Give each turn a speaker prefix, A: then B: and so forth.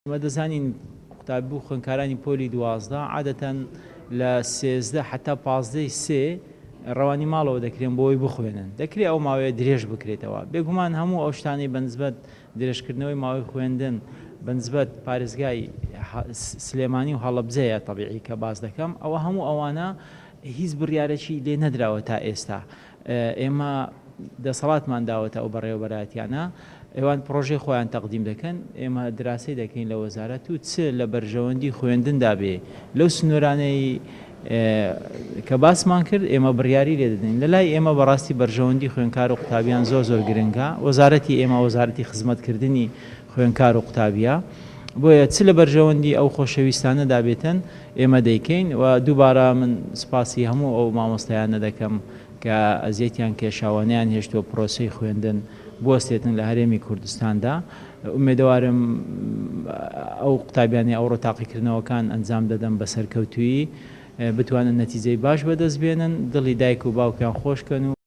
A: ئێمە دەزانین قوتابی و خوێندکارانی پۆلی 12 عادەتەن لە 13 حتا 15 سێ ڕەوانی ماڵەوە دەکرێن بۆ ئەوەی بخوێنن، دەکرێت ئەو ماوەیە درێژ بکرێتەوە. بێگومان هەموو ئەو شتانەی بەنسبەت درێژکردنەوەی ماوەی خوێندن بەنسبەت پارێزگای سلێمانی و هەڵەبجەیە تەبیعی کە باس دەکەم، ئەوە هەموو ئەوانە هیچ بڕیارێکی لێ نەدراوە تا ئێستا. ئێمە دەسەڵاتمان داوەتە ئەو بەڕێوەبەرایەتیانە، ئەوان پڕۆژەی خۆیان تەقدیم دەکەن، ئێمە دراسەی دەکەین لە وەزارەت و چ لە بەرژەوەندی خوێندندا بێ لەو سنوورانەی کە باسمان کرد ئێمە بڕیاری لێ دەدەین. لە لای ئێمە بەڕاستی بەرژەوەندی خوێندکار و قوتابیان زۆر زۆر گرنگە، وەزارەتی ئێمە وەزارەتی خزمەتکردنی خوێندکار و قوتابیە، بۆیە چ لە بەرژەوەندی ئەو خۆشەویستانەدا بێتن ئێمە دەیکەین و دووبارە من سوپاسی هەموو ئەو مامۆستایانە دەکەم کە ئەزیەتیان کێشاوە نەیانهێشتووە پرۆسەی خوێندن بوەستێتن لە هەرێمی کوردستاندا. ئومێدەوارم ئەو قوتابیانەی ئەوڕۆ تاقیکردنەوەکان ئەنجام دەدەن بە سەرکەوتوویی بتوانن نەتیجەی باش بەدەست بێنن، دڵی دایک و باوکیان خۆش کەن و.